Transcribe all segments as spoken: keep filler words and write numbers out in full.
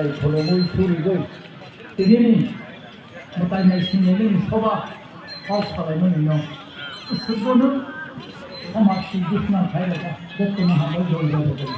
Khulumui surigwi tinini mwtai naisingnani soba kok salaimani no Iswrbono samajni dusna khairokha, jotono hambai joy joy.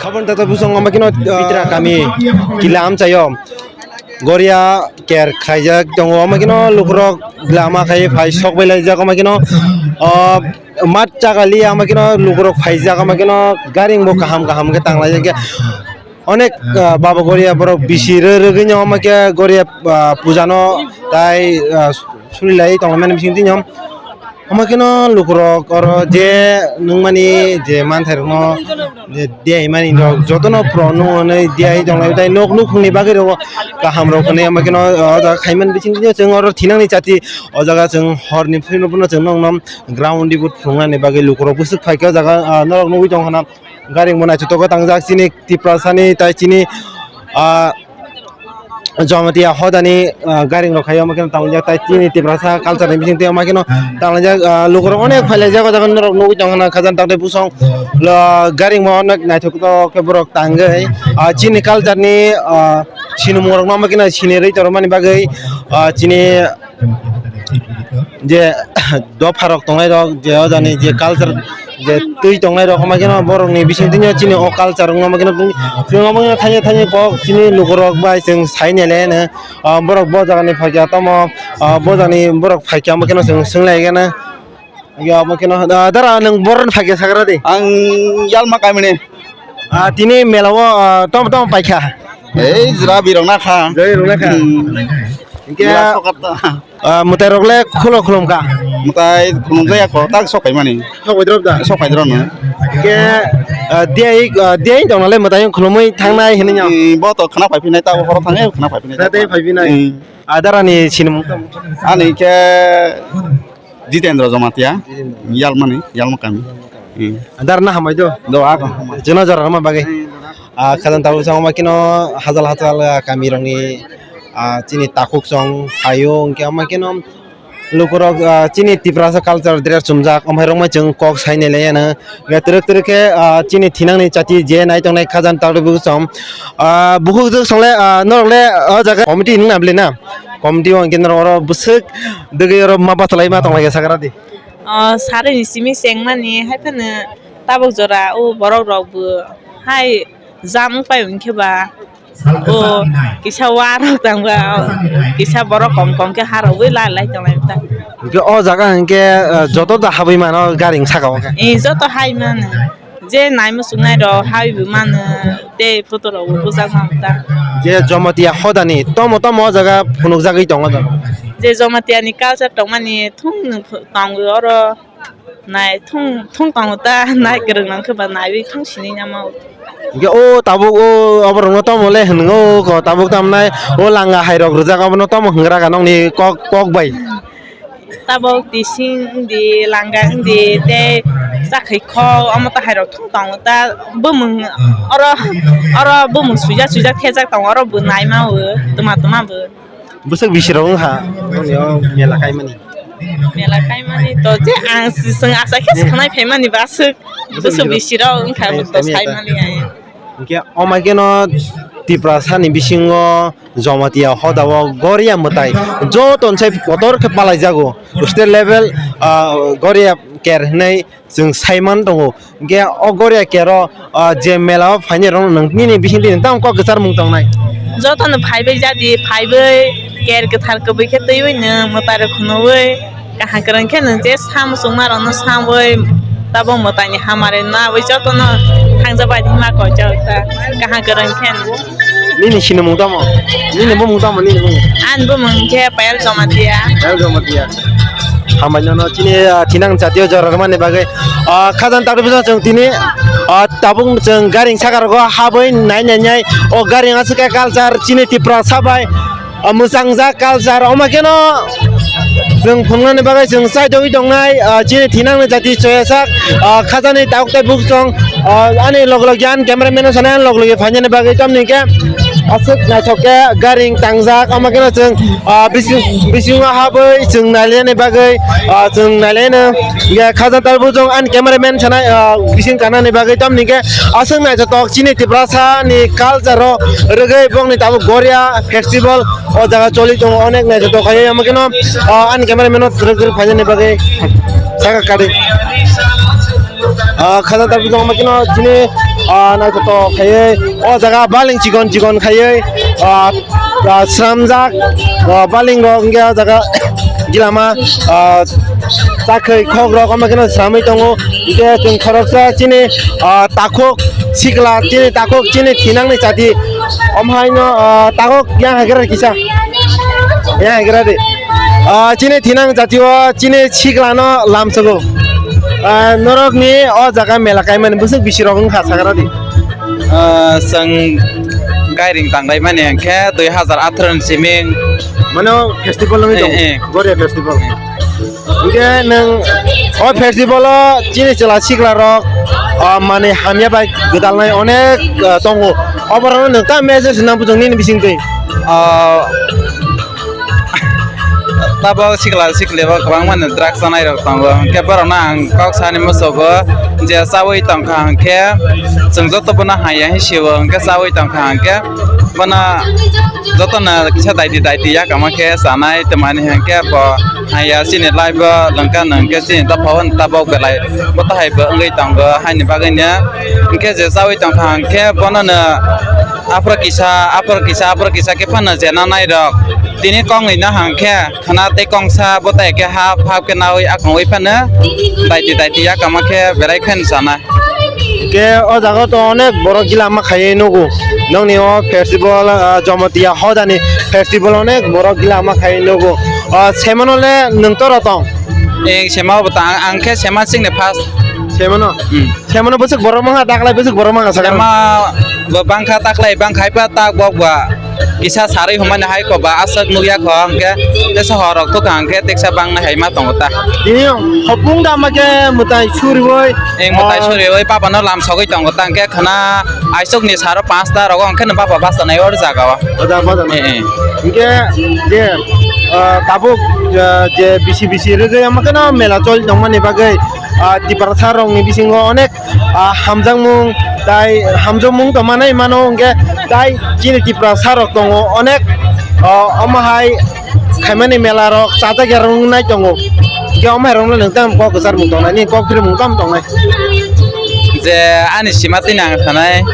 Khabon tata busong ama kino, ah, Pitra kami kila amchayo. Goria ker khaijak tongo, ama kino lukurok lama khai phai sok bai laijak, ama kino, ah, mat chagali, ama kino lukurok phaijak, ama kino garing bo kaham kaham khe tang laijak. Onek, ah, baba goria borok bisi rw-, rwgwino, omo khe goria, ah, puja no tai, ah, suri lai tongmani bising twi no. Omo kheno lukurok oro je nungmani je manthai rokno je diya himani rok jotono puro nung hwnwi diya hi tonglai, tai nok nukhungni bagwi rok kaham rok hwnwi omo kheno, ah, o jaga khaimani bising twi chwng oro thinangni chati o jaga chwng horni phino phano chwng nokno ground reboot phunuknani bagwi lukurok bwswk phaikha o jaga, ah, norok nugwi tongkha na. Gari bo naithotok tangjak chini Tiprasani tai chini, ah, Jamatia hodani, ah, gari rok khaio, omo kheno tangjak tai chini Tiprasa culture ni bising twi omo kheno tangjak, ah, lukurok onek phailaijak o jaga norok nugwi tongkha khajang takte busong lo gari bo onek naithotok khe borok tangwi, ah, chini culture ni, ah, sinimung rokno omo kheno sinirwi tongmani bagwi, ah, chini je dopha rok tongnai rok je o jani je culture je twi tongnai rok hwnba kheno borok ni bising twi chini o culture wngma kheno chwng omo thani thani kok chini lukurok bai chwng sai nai le no, ah, borok bo jaga ni phaikha tamo, ah, bo jaga ni borok phaikha omo kheno chwng swng lai khe no. Omo kheno, ah, dara nwng borok ni phaikha sagra di. Ang Yalma kamini. Ah, tini mela o, ah, tom tom paikha. Ei jra birok na kha. Jra birok na kha. Hmm. Hingke, mela sokat ta. Ah, mwtai rok le khulo khulum kha. Mwtai khulum jaya kho, tak sok pai mani. Sok pai drop da. Sok pai drop no. Hingke, ah, diya, ah, diya tong nale mwtai khulumui thangnai hinui no. Hmm, bo to khna pai phinai ta, horo thang e khna pai phinai ta. Khna pai phinai. Hmm. Ah, dara ni sinimung tamo? Ani khe Jitendra Jamatia, Jitendra. Yalmani, Yalma kami. Hmm. Dar na hambai do? Do, ako. Jona jora ma bagwi. Ah, khajang tabuk chang ma kino hajal hajal, ah, kami rokni, ah, chini takhuk chong phaio, hingke ama kino lukurok, ah, chini Tiprasa culture dress chumjak, amhai rok ma chwng kok sai nai le ano. Hingke twrwk twrwk khe, ah, chini thinangni chati je nai tongnai khajang tabuk chong. Ah, bukhuk jwk song le, ah, norok le o jaga committee hinwi na bwlwi na? Committee o hingke norok oro bwswk dwgwi oro ma bachalai ma tonglaikha sakra di. O sari ni simi chengmani hai phano tabuk jora o borok rok bo hai jam wng pai hwnkhe ba o kisa wa rok tang ba kisa borok kom kom khe ha rogwi lai lai tonglai ta. Hingke o jaga hingke, eh, joto da habwi mano gari saka o khe. Eh, joto hai mano. Je nai muchungnai rok hai bo mano, tei photo rok bo bujak mano ta. Je Jamatia hodani tomo tomo o jaga phunukjagwi tongo da. Je Jamatia ni culture tongmani thung nung phu-, tongo oro nai thung, thung tongo ta nai kwrwng nang khe ba naiwi thung sini namo. Hingke o tabuk o oborok no tomo le hinwi o ko tabuk tamnai o langa hai rok rijak abono tomo hingra ka nokni kok, kok bai. Tabok tising wngdi, langa wngdi, tei chakhwi khok, omo tahairok thung tongo ta, bumung oro, oro bumung suijak suijak thepjak tongo, oro bo naima o, tuma tuma bo. Bwswk bisirok wngkha nokni o mela kaimani? Mela kaimani to je ang chwng asa khe khwnai phaimani ba aswk bwswk bisirok wngkha to saimani ai. Hingke omo khe no Tiprasa ni bisingo Jamatia hoda o goria mwtai joto ni sai kotor khe palai jago. State level, ah, goria ker hinui chwng sai man tongo. Hingke o goria kero, ah, je mela o phainai rok nini bising twi tamo kok kwchar mung tongnai? Joto no phaibai jadi, phaibai ker kwthar kwbwi khe twiwi no mwtai rok khunui. Kaham kwrwng khe nwng je sam chwngma rokno samwi tabok mwtaini hamari nawi jotono thangjabai hima koijak ta kaham kwrwng khe nwng. Nini sinimung tamo? Nini bumung tamo? Nini bumung? Ani bumung khe Payal Jamatia. Payal Jamatia. Hambai nono chini, ah, thinang jatio jora rwmani bagwi. Ah, khajang tabuk bisa chwng tini, ah, tabuk chwng garing saka rogo habwi nai nai nai. O garing aswk khe culture chini Tiprasa bai, ah, mwchang jak culture. Omo kheno chwng phunuknani bagwi chwng chai tongwi tongnai, ah, chini thinangni jati choyasak, ah, khajani tabuk tei buk chwng, ah, ani log log yan cameraman no sanai ani log log phainani bagwi tamni khe aswk naithok khe garing tangjak. Omo kheno chwng, ah, bising, bisingo habwi chwng nailaini bagwi, ah, chwng nailaino ya khajani tabuk chwng ani cameraman sanai, ah, bising kanani bagwi tamni khe aswk naithotok chini Tiprasa ni culture o rwgwi bongni tabuk Goria festival o jaga choli tongo, onek naithotok khai omo kheno, ah, ani cameraman no twrwk twrwk phainani bagwi saka kadi. Ah, khajang tabuk tongma kino chini, ah, naithotok khaiwi o jaga baling chikon chikon khaiwi, ah, ah, sramjak, ah, baling rok hwnkhe o jaga gilama, ah, chakhwi khok rok omo kheno sramwi tongo. Hwnkhe chwng khoroksa chini, ah, takhuk sikla chini takhuk chini thinangni chati omo haino, ah, takhuk yang haigra kisa. Yang haigra de. Ah, chini thinang jatio chini siklano lamsogo. Ah, norokni o jaga mela kaimani bwswk bisi rok wngkha sagra di. Ah, chwng gairing tanglaimani hwnkhe dui hazar atharo ni siming. Mano festival wngwi Eh, tongo. Eh. Goria festival. Hwnkhe nwng o festival o chini chwla sikla rok, ah, mani hamya bai gwdalnai onek, ah, tongo. Oborokno nwng ta message nang bujong nini bisingtwi. Ah, Tabok sikla sikli bo kwbangma ni drugs chanai rok tongo, hwnkhe borokno ang kok sani musugo je chaui tongkha hwnkhe chwng joto bono hamya hinwi sio, hwnkhe chaui tongkha hwnkhe bono jotono kisa daiti daiti yakama khe chanai twmani hwnkhe bo hamya chini life o lwngkha nwngkhe chini dophao tabok belai bo tahai bo wngwi tongo haini bagwino, hwnkhe je chaui tongkha hwnkhe bonono aphuru kisa aphuru kisa aphuru kisa khe phano je nanai rok tini kok nwi no hwnkhe. Khwna tei kongsa bo tai khe hap hap khe naui akhongwi phano daiti daiti yakama khe berai khe chanai. Khe o jaga to onek borok gila ma khaiwi nugo. Nokni o festival, ah, Jamatia hodani festival onek borok gila ma khaiwi nugo. Ah, semano le nwng toro tong? Eng sema bo ta ang, ang khe sema singni first. Semano? Hmm. Semano bwswk borok mangha, daklai bwswk borok mangha sakha. Sema bo bangkha, daklai bangkha, haipa tak bok ba. Kisa sarwi hwnmani hai ko ba aswk nukya kho hwnkhe tesa horok thukha hwnkhe teksa bangni hai ma tongo ta. Tini hopung da ma khe mwtai suriwi. Eng mwtai suriwi papa no lam sogwi tongo ta hwnkhe khwna aisuk ni saro panch ta rogo hwnkhe no papa basta nai or jaga o. O jaga basta nai. Eh, eh. Hwnkhe je, ah, tabuk, ah, je bisi bisi rwgwi ama kheno mela choli tongmani bagwi, ah, Tiprasa rokni bisingo onek ah, hamjakmung tai hamjakmung tongmanai mano hwnkhe tai chini Tiprasa rok tongo onek, ah, omo hai khaimani mela rok chajak ya rok nai tongo hwnkhe omo hai rok no nwng tamo kok kwchar mung tongnai nini kok phirmung tamo tongnai. Je ani sima tini ang sanai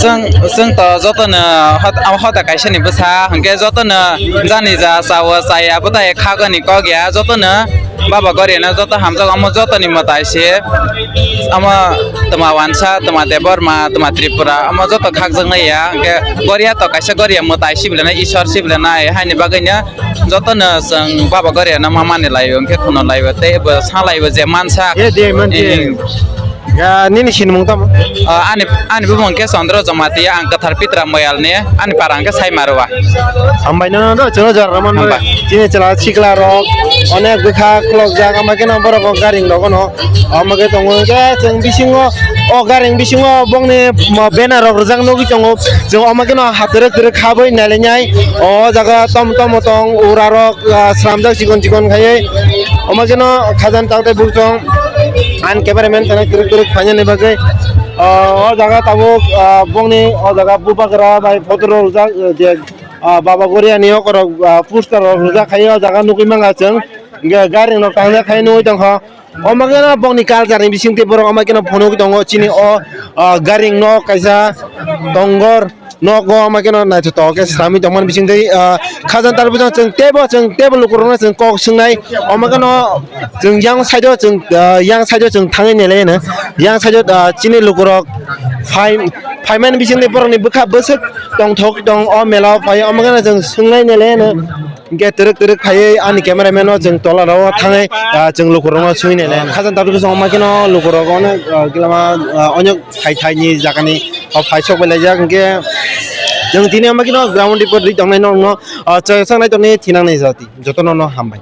chwng chwng to joto no hot-, hoda kaisa ni bwsa hwnkhe joto no jani ja chawo chaya bwtai khagani kok ya joto no. Baba Goria no joto hamjak, omo joto ni mwtai se, omo twma wansa, twma Debbarma, twma Tripura, omo joto khakjaknai ya, hwnkhe Goria to kaisa Goria mwtai sibilanai, Isor sibilanai, haini bagwi no joto no chwng Baba Goria no ma mani lai o, hwnkhe khuno lai o, tei bo sa lai o je mansa. Eh, de, man de. Eh, Ya, nini sinimung tamo? Ah, ani, ani bumung khe Chandra Jamatia, ang Kwthar Pitra Moyalni, ani para hwnkhe Saimarwa. Hambai nono do, chwngno jora rwmani. Hambai. Chini chwla sikla rok, onek bwkha khulokjak, ama kheno borok o garing rok no, ama khe tongo khe chwng bisingo, o garing bisingo bongni mo banner rok rijak nugwi tongo, chwng ama kheno ha kwrwk kwrwk habwi nailainai, o jaga tom tomo tong, ura rok, ah, slamjak chikon chikon khaiwi, ama kheno khajan tak tei bukchong. Ani cameraman sana kwrwk kwrwk phainani bagwi, ah, o jaga tabuk, ah, bongni o jaga bubagra bai photo rok rijak, ah, je, ah, Baba Goria ni okorok, ah, poster rok rijak khai o jaga nugwi mangkha chwng. Hwnkhe gari rok tangjak khai nugwi tongkha. O mankhe no bongni culture ni bisingtwi borok ama kheno phunugwi tongo chini o, ah, gari no kaisa tongor. Nogo omo kheno naithotok khe sami tongmani bisingtwi, ah, Khajang Tarbujo chwng teibo, chwng teibo lukurokno chwng kok swngnai. Omo kheno chwng yang side-o chwng, ah, yang side-o chwng thangwi nailaino. Yang side-o, ah, chini lukurok phai, phaimani bisingtwi borokni bwkha bwswk tongthok tong o mela-o phai, omo kheno chwng swngnai nailaino. Hingke twrwk twrwk phaiwi ani cameraman no chwng tola rao thangwi, ah, chwng lukurokno sui nai lai. Khajang Tarbujo chwng omo kheno lukurok ono, ah, glama, ah, onyo thai thai ni jaga ni o phai sok bai laijak hingke chwng tini omo kheno ground report ri tongnai no, no, ah, chwng sangnai tongni thinang nai jati jotono no hambai.